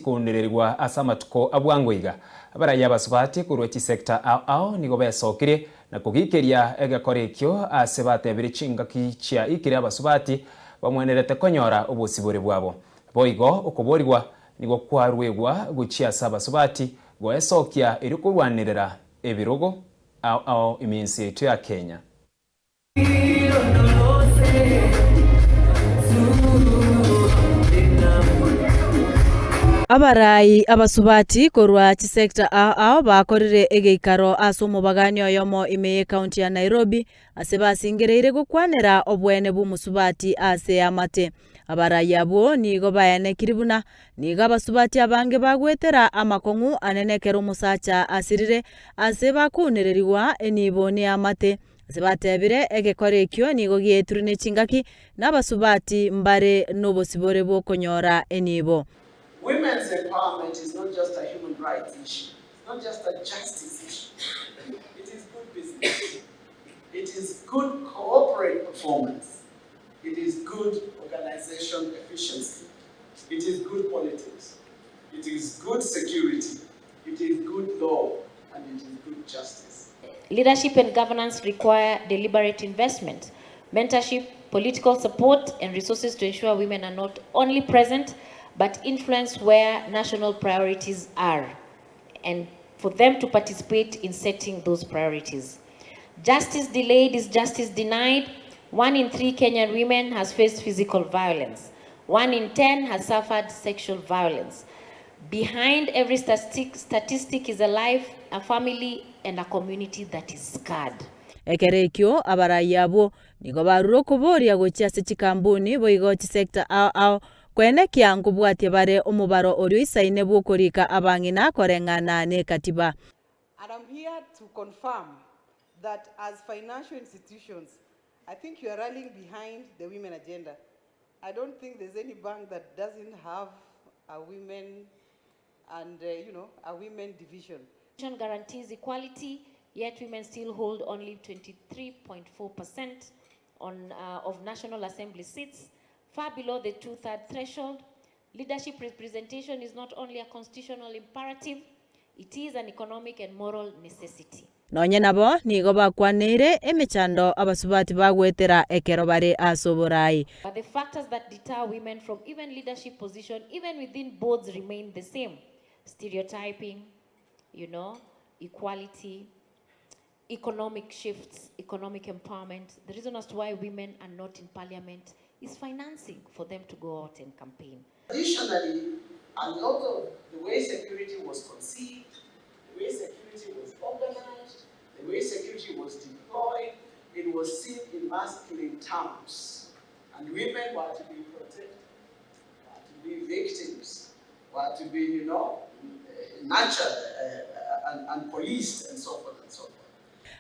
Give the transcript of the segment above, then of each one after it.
chikounererigwa ase amatuko a bwango iga. Abarai abasubati korwa chisector ao ao nigo besokirie na kogikeria egekora ekio ase batebire chingaki chiaikire abasubati bamwenerete konyora obosibore bwabo. Boigo okoborigwa nigo kwaruegwa gochia ase abasubati goesokia erio korwanerera ebirogo ao ao ime y'ense yaito ya Kenya. Abarai abasubati korwa chisector ao ao bakorire egeikaro ase omobagani oyomo ime y'ecounty ya Nairobi ase basingereire gokwanera obwene bw'omosubati ase eamate. Abarai abwo nigo baenekiri buna nigo abasubati abange bagwetera amakong'u anene ekero omosacha asirire ase bakounererigwa enibo neamate. Ase batebire, egekora ekio nigo giaetirwe ne chingaki, na abasubati mbare nobosibore bw'okonyora enibo. Women's empowerment is not just a human rights issue, it's not just a justice issue, it is good business, it is good corporate performance, it is good organization efficiency, it is good politics, it is good security, it is good law and it is good justice. Leadership and governance require deliberate investment, mentorship, political support and resources to ensure women are not only present but influence where national priorities are and for them to participate in setting those priorities. Justice delayed is justice denied. One in three Kenyan women has faced physical violence. One in ten has suffered sexual violence. Behind every statistic, statistic is a life, a family, and a community that is scarred. Ekero ekio abarai abwo nigo barure okoboria gochia ase chikambuni boigo chisector ao ao koenekia nkobwatia bare omobaro oria oisaine bw'okorika abang'ina koreng'ana nekatiba. And I'm here to confirm that as financial institutions, I think you are rallying behind the women agenda. I don't think there's any bank that doesn't have a women and, uh, you know, a women division. Guarantees equality, yet women still hold only 23.4% on, uh, of National Assembly seats, far below the two-third threshold. Leadership representation is not only a constitutional imperative, it is an economic and moral necessity. Nonye nabo nigo bakwaneire emechando abasubati bagoetera ekero bare ase oborai. But the factors that deter women from even leadership position, even within boards, remain the same. Stereotyping, you know, equality, economic shifts, economic empowerment. The reason as to why women are not in parliament is financing for them to go out and campaign. Additionally, a lot of the way security was conceived, the way security was organized, the way security was deployed, it was seen in masculine terms. And women were to be protected, were to be victims, were to be, you know, nurtured uh, and, and policed and so forth and so forth.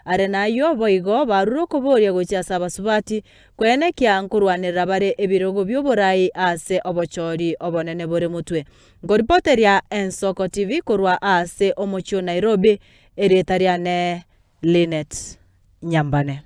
Are nayio boigo barure okoboria gochia ase abasubati, koenekia nkorwanerera bare ebirogo bi'oborai ase obochori obonene bore motwe. Nkoripoteria Ensoko TV korwa ase omochie o Nairobi, erieta riane Linet Nyambane.